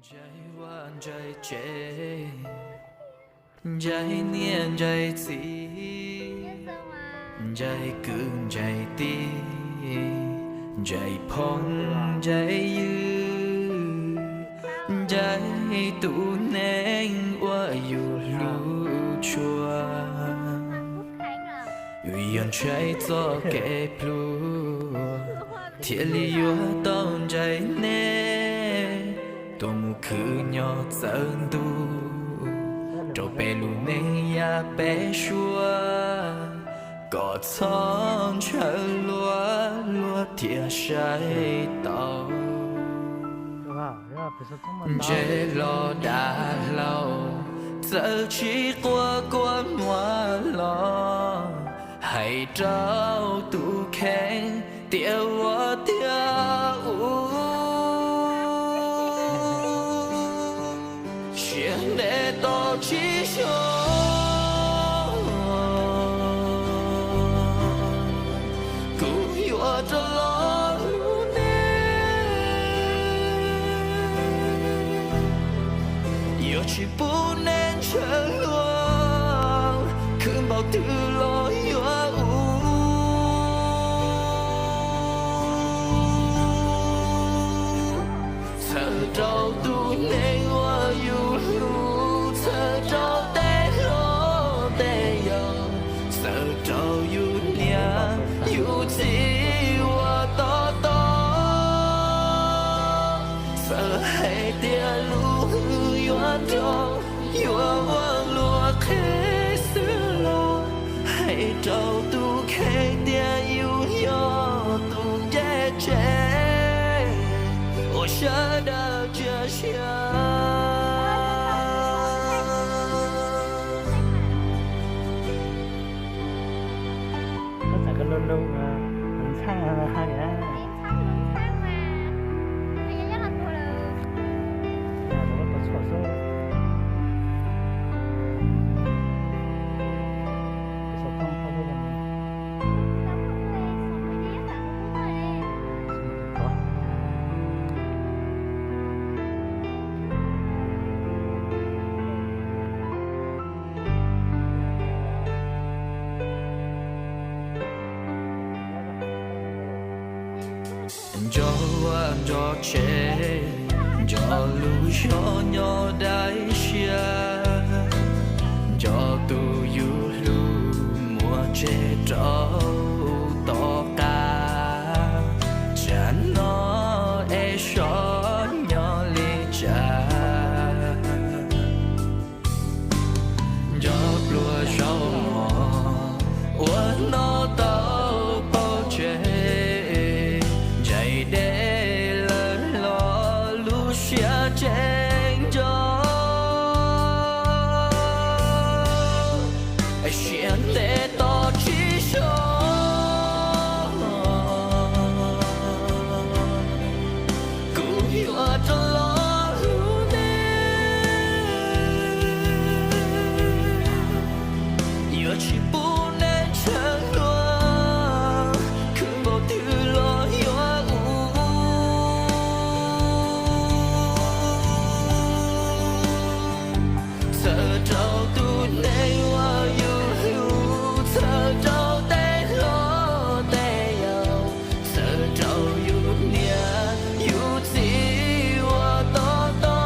Ntsais vaj ntsais tsev, ntsais niam ntsais txiv, ntsais kwv ntsais tij, ntsais phooj ntsais ywg, ntsais tus neeg uas yus hlub tshua. Yus yog ntshai txoj kev pluag, thiaj li yuav tau ntsais nej tuaj mus khwv nyob txawm ntuj, rau peb lub neej yaj peb suab, kom txhob ntshaw luag luag thiaj saib tau. Ntse los dav hlau, txawm tsis quaj kua muag los, hais rau tus kheej tias ua tiag u, siab ntev tos tsis xyov, kuv yuav rov los hlub nej. Yuav tsis pub nej ntshaw luag, khwv npaum twg los yuav ua. Txhawm rau tus neeg uas yus hlub, txhawm rau tej hlob tej yau, txhawm rau yus niam yus txiv uas tob tob. Txawm hais tias lub hwj yuav nrog, yuav ua luag qheb xwb los, hais rau tus kheej tias yus yog tus ncej tsev uas sawv daws txias sia. Nco vaj nco tsev, nco lub zog nyob daim siab, nco tus yus hlub muaj tsev rau tom qab, tsam no es sov nyob li cas. Nco pluag zaub mov uas noj tau pov tseg, ntsais dej lawm los lub siab tseem nco, siab ntev tos tsis xyov, kuv yuav rov los hlub nej. Yuav tsis pub nej ntshaw luag, khwv npaum twg los yuav ua. Txhawm rau tus neeg uas yus hlub, txhawm rau tej hlob tej yau, txhawm rau yus niam yus txiv uas tob tob.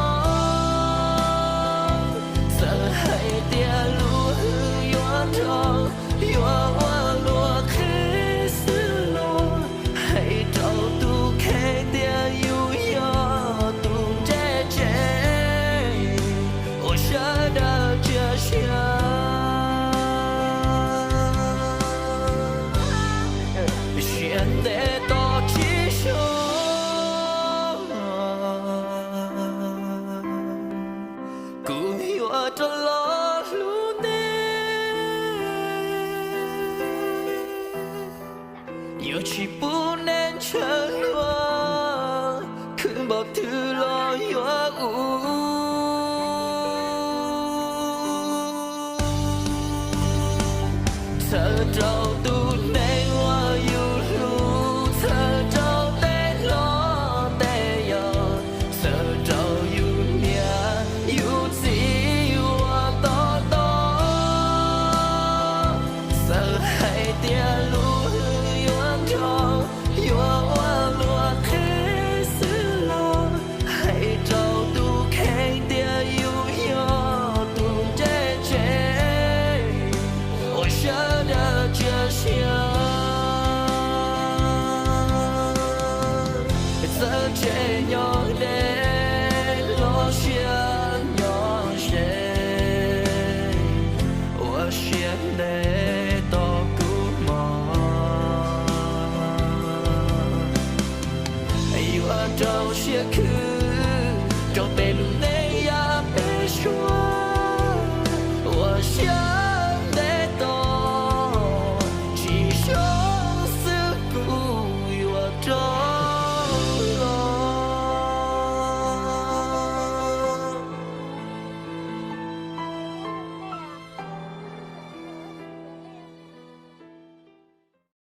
Txawm hais tias lub hwj yuav nrog, yuav ua luag qheb xwb los, hais rau tus kheej tias yus yog tus ncej tsev uas sawv daws txias sia. Siab ntev tos tsis xyov, kuv yuav rov los hlub nej. Yuav tsis pub nej ntshaw luag, khwv npaum twg los yuav ua. Txhawm rau tus